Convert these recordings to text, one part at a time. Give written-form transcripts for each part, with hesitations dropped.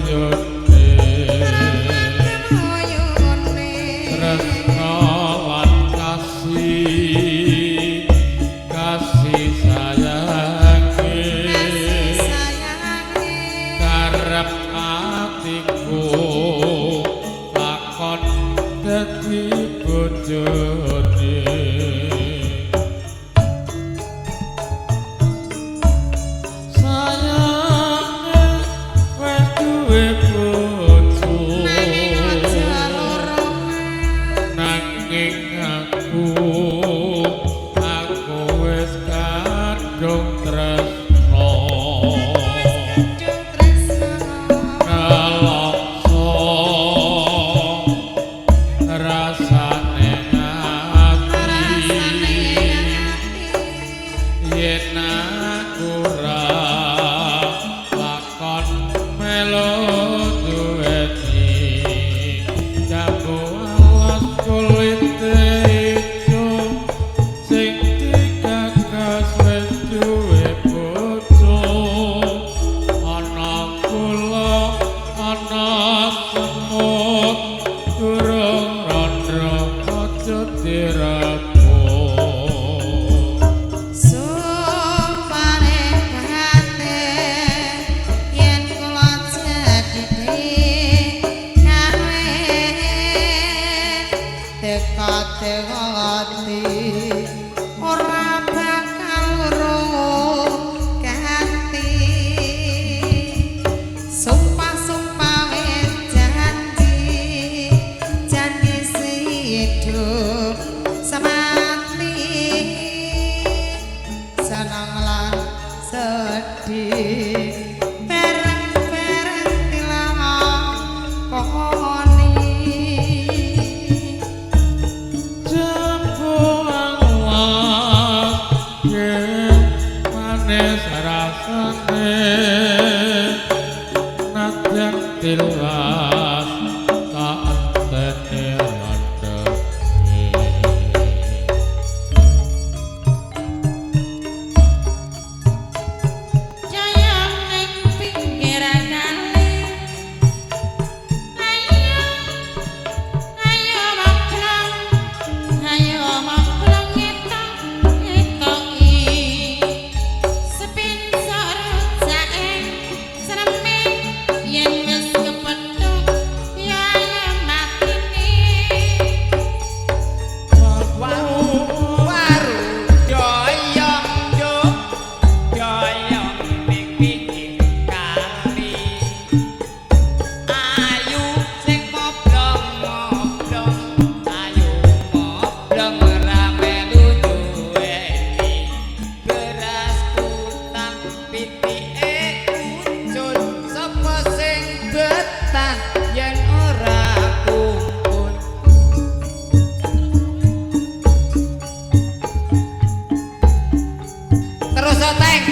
moyone, tresno lan kasih, kasih sayange, karep atiku lakon dadi bojone. Sayange wis duwe bojo, nanging aku wis kadung tresno, nelongso rasane ati, yen aku ra lakon melu duweni jambu alas kulite ijo sing digagas wis duwe bojo, ana kula ana semut durung randha aja direbut. Sumpane batin yen kula jadi kawin teka-teka ora bakal ganti, sumpah-sumpah wis janji, janji sehidup semati, seneng lan sedih bareng-bareng dilakoni. Jambu alas manis rasane, nadyan tilas tak enteni randeke. Jayang ning pinggir kali, ayo ayo maplong, ayo maplong ngetok ngetoki sepin sorojake sreme, yen wis kepethuk ya ayo matine. Waru doyong yo doyong ning pinggir kali, ayu sing moblong moblong, ayu moblong ora melu duweni beras kutang pitike ucul, sapa sing betah yen ora kumpul. Terus oteng.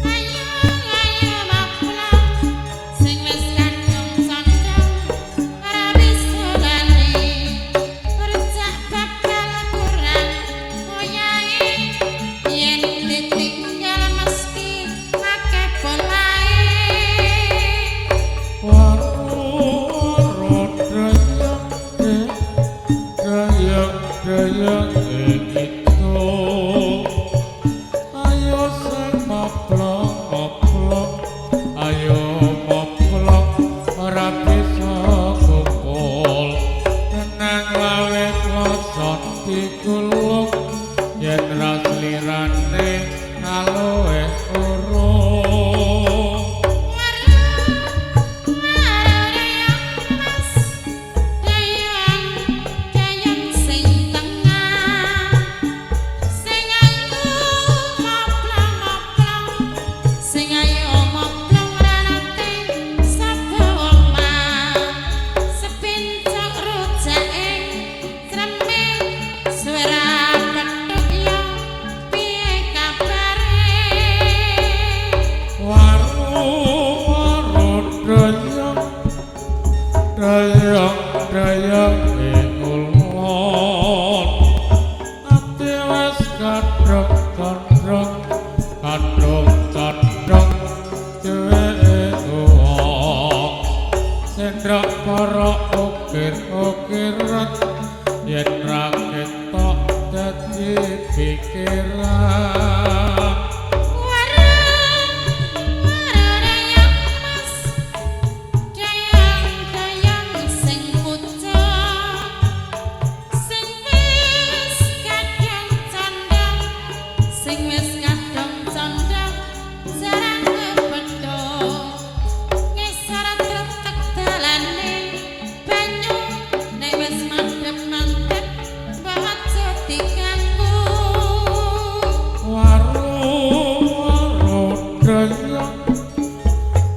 Ayo ayo maplong sing wis kadung condong ora bisa lali, rejak bakal kurang oyahe, yen ditinggal mesti akeh bolahe. Waru doyong doyong doyong itu, ayo sing moplong moplong, ayo moplong ora bisa kumpul, tenang lawe kloso digulung, yen ra slirane aloe urung. Waru waru mas dayang dayang sing tengah, sing ayu moplong moplong, sing ayu moplong ora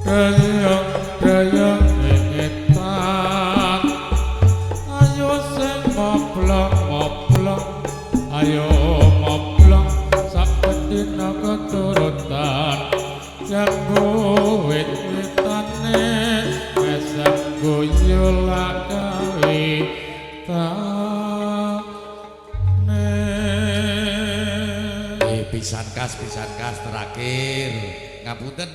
Drayang drayang ngetan. Ayo sing moplong moplong, ayo moplong saben dina keturutan. Jambu wit witane mesem guyu lak kawitane. Pisan kas terakhir. Ngapunten.